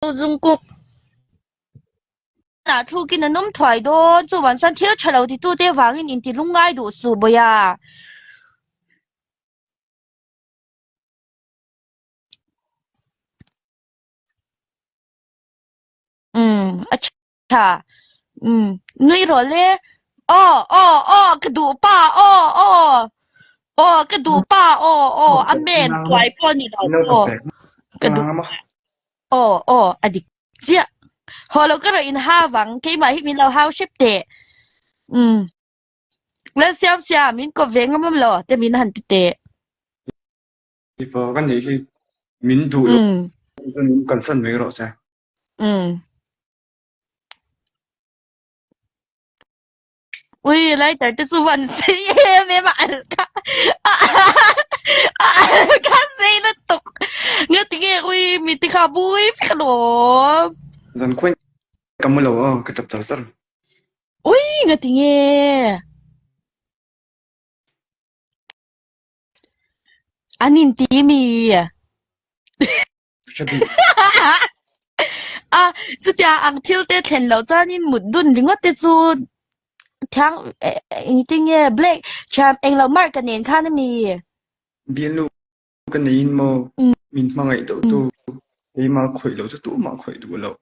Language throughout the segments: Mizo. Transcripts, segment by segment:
Jungkook ah thlukin an awm thuai dawn chuan chuan thil tha lo titute avangin inti lungngai duh suh bawih a. Umm a tha umm nui rawh le aw aw aw ka duh pa aw aw aw ka duh pa aw aw amen tuai pawh ni lo aw ka duh aw aw a dik chiah haw lo ka rawn in hau vang keimah hi min lo hau hrep teh umm lal siam siam min kawp ve ngam lo te min han ti teh. Mipa ka nih hi min duh lo chuan min kalsan mai rawh se. Umm. Ui lighter te chu van sei em em a al kha a al kha sei lutuk nga tinge ui mi ti kha bui vek alawm. Zan khuain ka mu lo aw ka tap char char. Ui nga tinge. An inti mi. A chutia ang thil te thlen loh chuanin mut dun ringawt te chu thiang engtin nge black thiam englo mark ka nen khan ami. Bialnu ka neiin maw min hmangaih deuh tu keimah khawih loh chu tumah khawih duh loh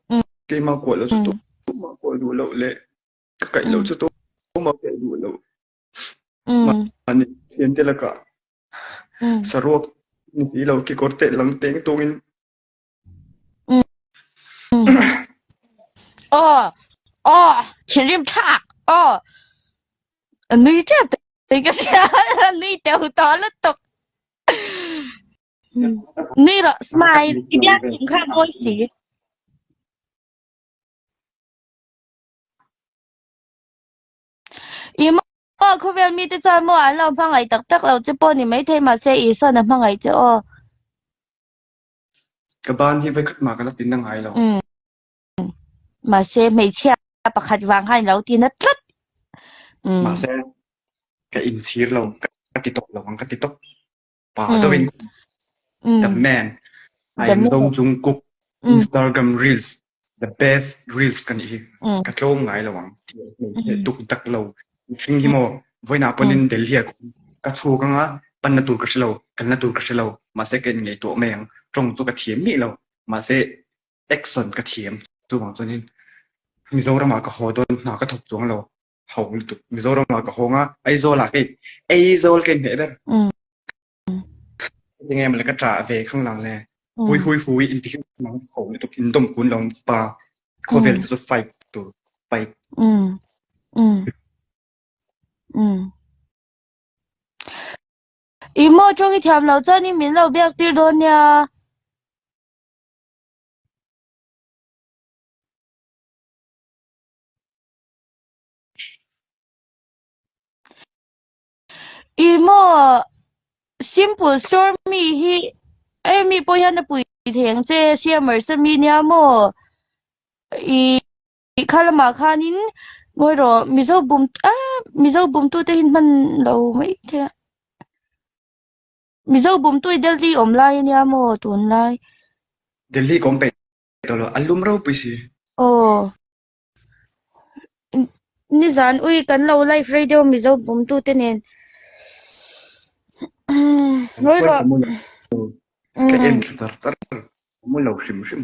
keimah kuah loh chu tumah kuah duh loh leh ka kaih loh chu tumah kaih duh loh mahni thiante lakah Saruak ni si lo kekawr teh lang teng tungin. Aw aw thinrim thlak aw a nui tep teh ka hria a nui teuh tawh lutuk nui rawh smile i biak chung kha mawi si. I maw khawvel mite chuan maw an lo hmangaih tak tak lo che pawh ni maithei mahse Isuan a hmangaih che aw. Ka ban hi vawikhat mah ka la tin na ngai lo. Umm mahse hmeichhia pakhat vang khan i lo ti na tlat. Umm. Mahse ka inchhir lo ka ti tawp lo ang ka ti tawp. Pa deuhin The man I am Dong Jungkook Instagram reels the best reels ka nih hi ka tlawm ngai lo ang tuk dak lo mihring hi maw vawiinah pawhin Delhi ah ka chhuk anga panna tur ka hre lo kalna tur ka hre lo mahse ka inngaihtuah mai ang tawng chu ka thiam miah lo mahse action ka thiam chuvang chuanin Mizoram ah ka haw dawn hna ka thawk chuang lo ho lutuk Mizoram ah ka hawng a Aizawl ah kei Aizawl ka inhmeh ber tinge mawle ka ṭah ve khang lang le hui hui hui in ti mang ho lutuk in dawm kun lo pa khawvel te chu fight tur fight I maw ṭawng i thiam lo chuan in min lo biak tir dawn nia. I maw simple store mi hi emi pawh hian a pui thei ang che siamar sa mi nia maw i kha lamah khanin ngawi rawh mizo bum ah mizo bumtu te hi hman lo mai thei a mizo bumtu hi Delhi awm lai ania maw tunlai. Delhi ka awm peih tawh lo a lum ropui si. Aw. Nizan ui kan lo live radio Mizo bumtu te nen. Ngawi rawh. Ka en thla char char. Mu lo hrim hrim.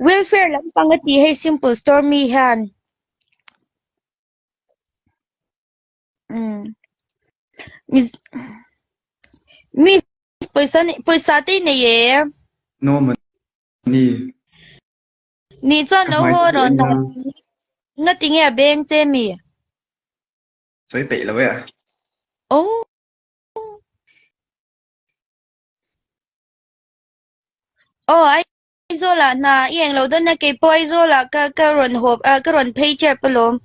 Welfare lampang a ti hei simple store mi hian. Mi pawisa pawisa te i nei em? No money. Ni chuan lo haw rawh hna nga ti nge a beng che mi? Sawi peih lo e a. Oh. Oh Aizawl ah hna i eng lo dawn a keipawh Aizawl ah ka ka rawn haw ah ka rawn phei tep alawm.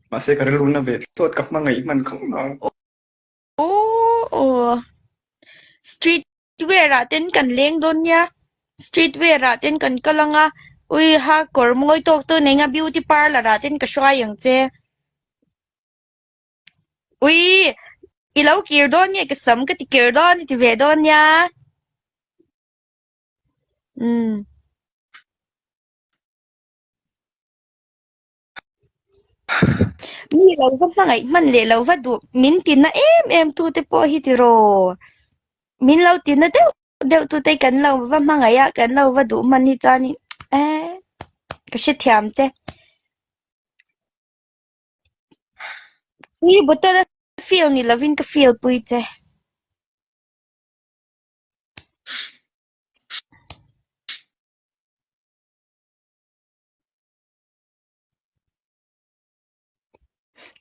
Mahse ka rilru na ve thlawt ka hmangaih hman khang ang. Aw street wear ah ten kan leng dawn nia street wear ah ten kan kal ang a ui ha kawr mawi tawk tawk nei nga beauty parlour ah ten ka hruai ang che. Ui! I lo kir dawn nge ka sam ka ti kir dawn i ti ve dawn nia. Umm. Mi lo va hmangaih hman leh lo va duh min tina em em tu te pawh hi tiraw. Min lo tina deuh deuh tu te kan lo va hmangaih a kan lo va duh hman hi chuanin eh ka hrethiam che. Tui bottle a fill ni lovin ka fill pui che.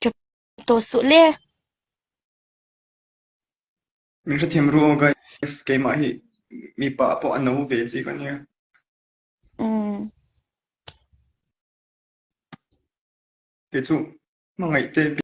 Ṭap tawh suh le. Min hrethiam ru aw guys, keimah hi mipa pawh a no ve chi ka nia. Umm. Kei chu hmangaih te.